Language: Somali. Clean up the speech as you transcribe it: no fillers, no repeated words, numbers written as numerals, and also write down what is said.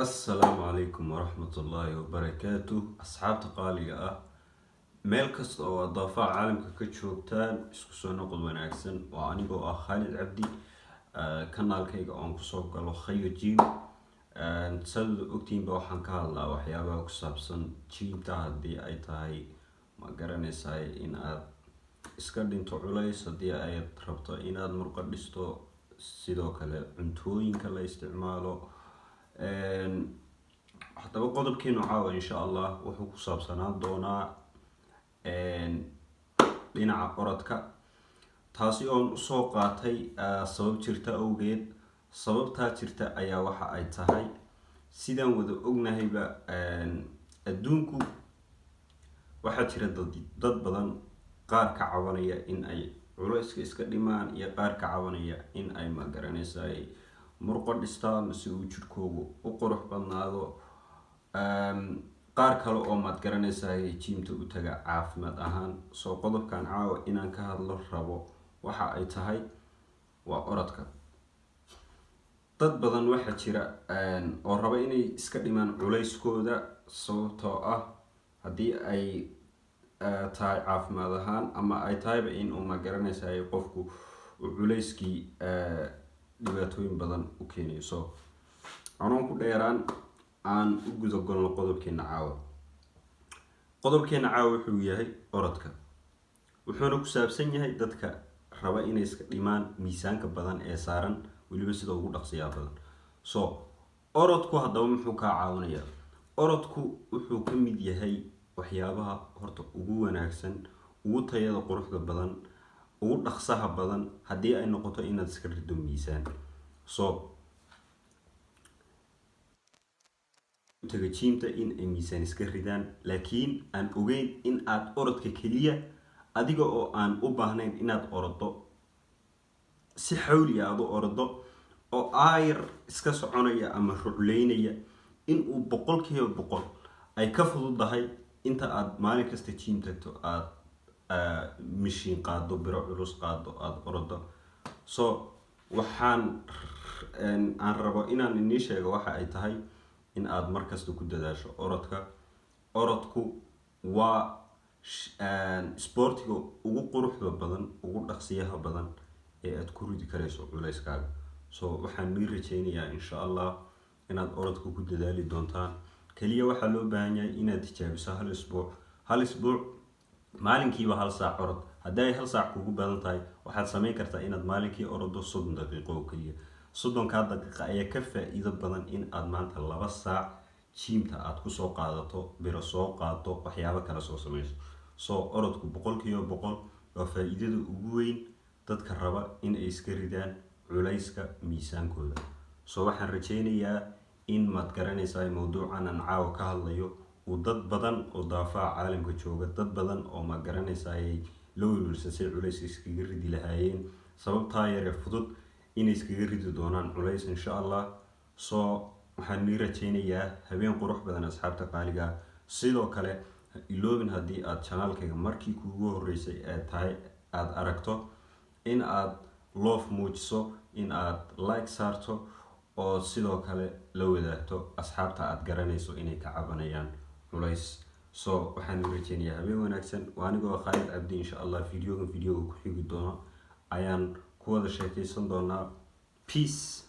Assalaamu calaykum waraxmatullaahi wabarakaatu. Asxaabta qaaliga ah, meel kasta oo aad daafaha caalamka ka joogtaan, isku soo noqod wanaagsan. Waa anigoo ah Khaalid Cabdi, kanaalkayga oon kusoo galo Khayo Gym. Saad ogtiinba, waxaan ka hadlaa waxyaabaha ku saabsan gymta, haddii ay tahay, ma garanaysaay, in aad iska dhinto culays, haddii aad rabto inaad murqo dhisto, sidoo kale cuntooyinka la isticmaalo. Haddaba qodobkeenu caawa, insha Allah, wuxuu ku saabsanaan doonaa dhinaca orodka, taasi oon usoo qaatay sabab jirta awgeed. Sababtaa jirta ayaa waxa ay tahay, sidaan wada ognahayba, adduunku waxaa jira dad badan, qaar ka cabanaya in ay culayska iska dhimaan iyo qaar ka cabanaya in ay, ma garanaysaay, murqo dhistaan si uu jirkoogu u qurux badnaado, qaar kale oo, maad garanaysaay, gymta u taga caafimaad ahaan. Soo qodobkan caawa inaan ka hadlo rabo waxa ay tahay waa orodka. Dad badan waxaa jira oo raba inay iska dhimaan culayskooda, sababtoo ah haddii ay tahay caafimaad ahaan ama ay tahayba in uu, ma garanaysaay, qofku uu culayskii dhibaatooyin badan u keenayo. So anoon ku dheeraan, aan u gudagolno qodobkeena caawa. Qodobkeena caawa wuxuu yahay orodka, wuxuuna ku saabsan yahay dadka raba inay iska dhimaan miisaanka badan ee saaran, weliba sida ugu dhaqsiyaa badan. So orodku haddaba muxuu kaa caawinayaa? Orodku wuxuu ka mid yahay waxyaabaha horta ugu wanaagsan, ugu tayada quruxda badan, ugu dhaqsaha badan haddii ay noqoto inaad iska rido miisaan. So taga gymta in ay miisaan iska ridaan, laakiin aan ogeyn in aad orodka keliya, adiga oo aan u baahnayn inaad orodo si xawli aad u orodo oo aayar iska soconaya ama rucleynaya, in uu 100% ay ka fududahay inta aad maalin kasta gym tagto, aada mishiin qaado, biro culus qaado, aada orodo. So waxaan aan rabo inaan inii sheego waxa ay tahay in aada markasta ku dadaasho orodka. Orodku waa sboortiga ugu quruxda badan, ugu dhaqsiyaha badan ee aada ku ridi karayso culayskaaga. So waxaan nii rajeynayaa, insha Allah, inaad orodka ku dadaali doontaan. Keliya waxaa loo baahan yahay inaad tijaabiso hal isbuuc, hal isbuuc maalinkiiba hal saac orod. Haddii ay hal saac kugu badan tahay, waxaad sameyn kartaa inaad maalinkii orodo 30 daqiiqo oo keliya. 30-kaa daqiiqa ayaa ka faa-iido badan in aad maanta 2 saac gymta aad kusoo qaadato, biro soo qaado, waxyaabo kale soo sameyso. So orodku 100% waa faa-iidada ugu weyn dadka raba in ay iska ridaan culayska miisaankooda. So waxaan rajeynayaa in, maad garanaysaa, mawduucan aan caawa ka hadlayo uu dad badan oo daafaha caalamka jooga, dad badan oo, maad garanaysaay, la welwelsan say culays iskaga ridi lahaayeen, sababtaa yaree fudud inay iskaga ridi doonaan culays, insha Allah. So waxaan nii rajeynayaa habeen qurux badan, asxaabta qaaliga. Sidoo kale iloobin, haddii aad channelkayga markii kuugu horeysay ee tahay aada aragto, in aad love muujiso, in aad like saarto, oo sidoo kale la wadaagto asxaabta aad garanayso inay ka cabanayaan culays. So waxaan u rajeynayaa habeen wanaagsan. Waa anigoo Khaalid Cabdi. Insha Allah videogan videoga ku xigi doono ayaan ku wada sheekeysan doonaa. Peace.